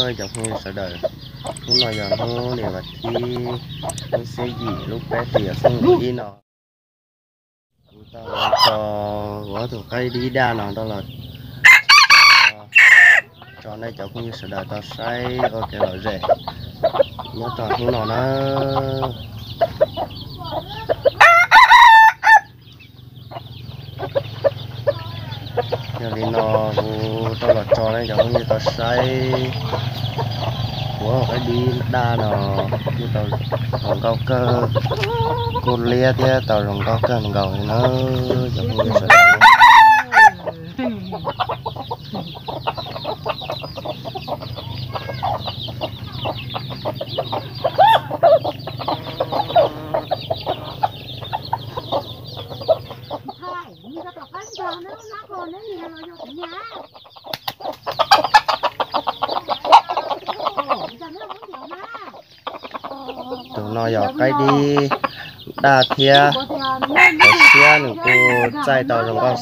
Cov phooj ywg sawv daws, hnub no yog hnub li vas thib, hnub xiab yim lub peb hlis xyoo ib no. Kuv tau los tso kuv ob tug qaib dib daj no tau los tso nej cov phooj ywg sawv daws tau saib ua kev lom zem nyob rau hnub no na. Yog li no kuv tau los tso nej cov phooj ywg tau saib kuv ob tug qaib dib daj no, kuj tau zoo nkauj kawg, kuj liab thiab tau zoo nkauj kawg nkaus li na cov phooj ywg sawv daws. Tus no yog qaib dib daj thiab, tus siab nws kuj txaij tau zoo nkauj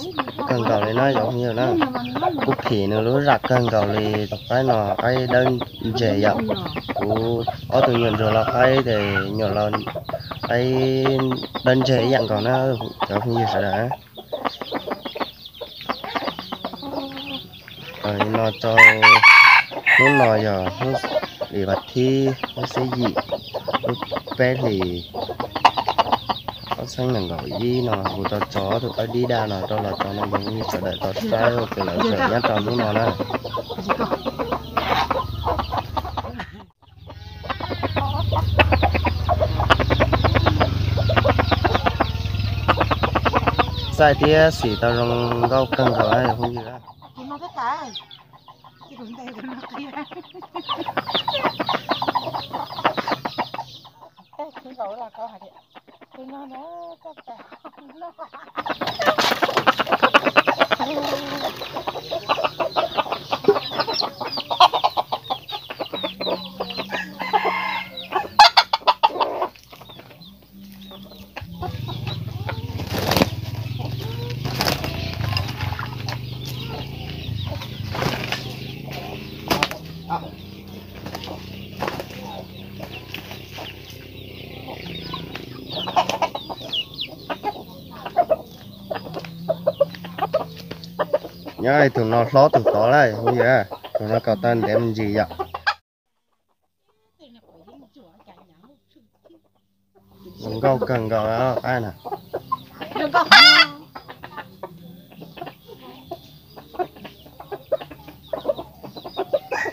kawg nkaus li na cov phooj ywg na. Kuj phim nws lub zam kawg nkaus li. Tus qaib no qaib dawb ntseg yom. Kuv ob tug nyuam ntsuag los qaib ces nyuam los qaib dawb ntseg ib yam nkaus na cov phooj ywg sawv daws. No rau hnub no yog hnub li vas thib, hnub xiab yim, lub peb hlis ob txhiab nees nkaum ib no kuv tau tso ob tug qaib dib daj no rau los tso nej cov phooj ywg sawv daws tau saib ua kev lom zem nyob rau hnub no na. Txaij thiab xim tau zoo nkauj kawg nkaus na cov phooj ywg. Nyob tus no hlob tus tod lawm, tus no kom tau ntev me ntsis yom. Zoo nkauj kawg nkaus qaib na.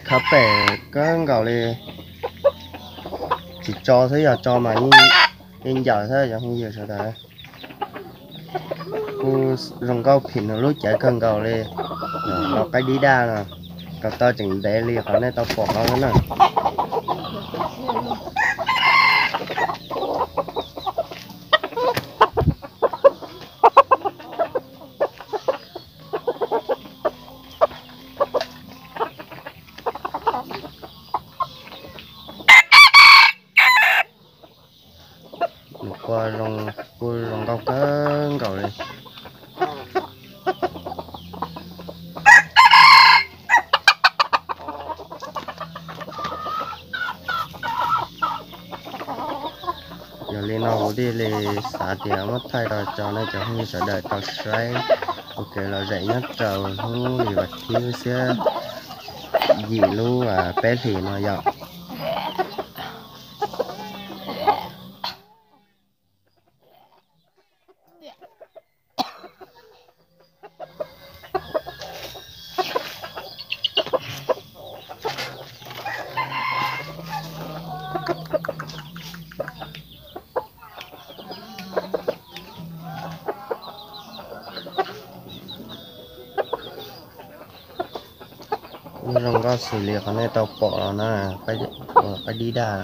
Khav pem kawg nkaus li. Tsis tso xwb, yog tso mas yeej ncaws xwb cov phooj ywg sawv daws. Kuj zoo nkauj phim nws lub cev kawg nkaus li. Los qaib dib daj no, kom tau tseem ntev li qhov nej tau pom no na. Nws qua zoo, kuj zoo nkauj kawg nkaus li. Yog li no kuv thiaj li xav tias muab thaij rau tso nej cov phooj ywg sawv daws tau saib ua kev lom zem nyob rau hnub li vas thib xiab yim lub peb hlis no yom. Kuj zoo nkauj xws li qhov nej tau pom los na, qaib dib daj.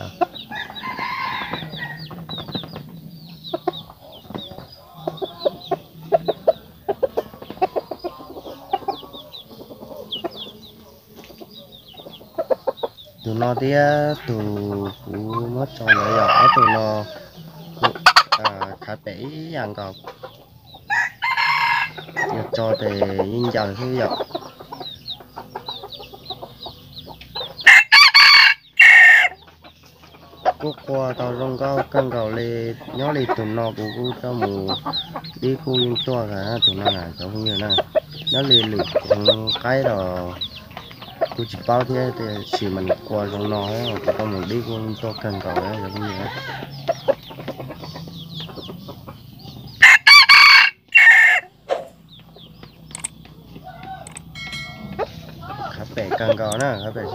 Tus no thiab tus kuv muab tso ntawd yog ob tug no khav pem ib yam nkaus. Yog tso ces yeej ncaws xwb yom. Kuj qua tau zoo nkauj kawg nkaus li, nyob li tus no kuv kuj coj mus dib kuj yeej tuaj kawg tus no na cov phooj ywg na. Nyob li lwm tus qaib los kuj tsis paub thiab tiam sis mas nws qua zoo no kuv coj mus dib kuj yeej tuaj kawg nkaus li cov phooj ywg. Qhov pem kawg nkaus na, qhov pem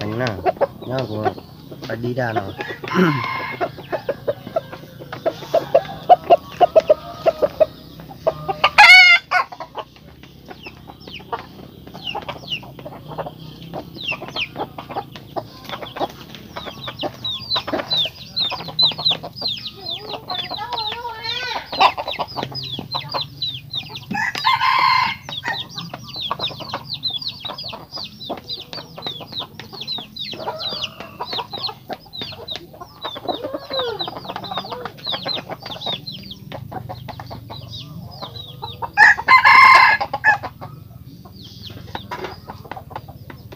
heev na, nyob kuv dib daj no.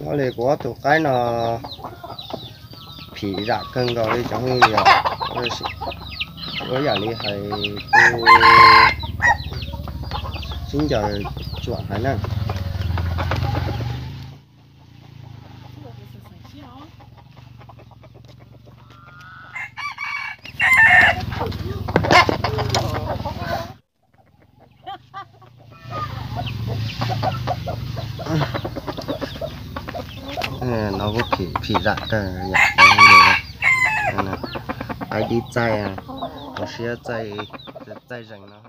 Nyob li kuv ob tug qaib no phim zam kawg nkaus li cov phooj ywg, ua yam li hais kuj sib ncaws cuam heev na. No kuj phim zam kawg yom. Qaib dib txaij, ua siab txaij zeeg no.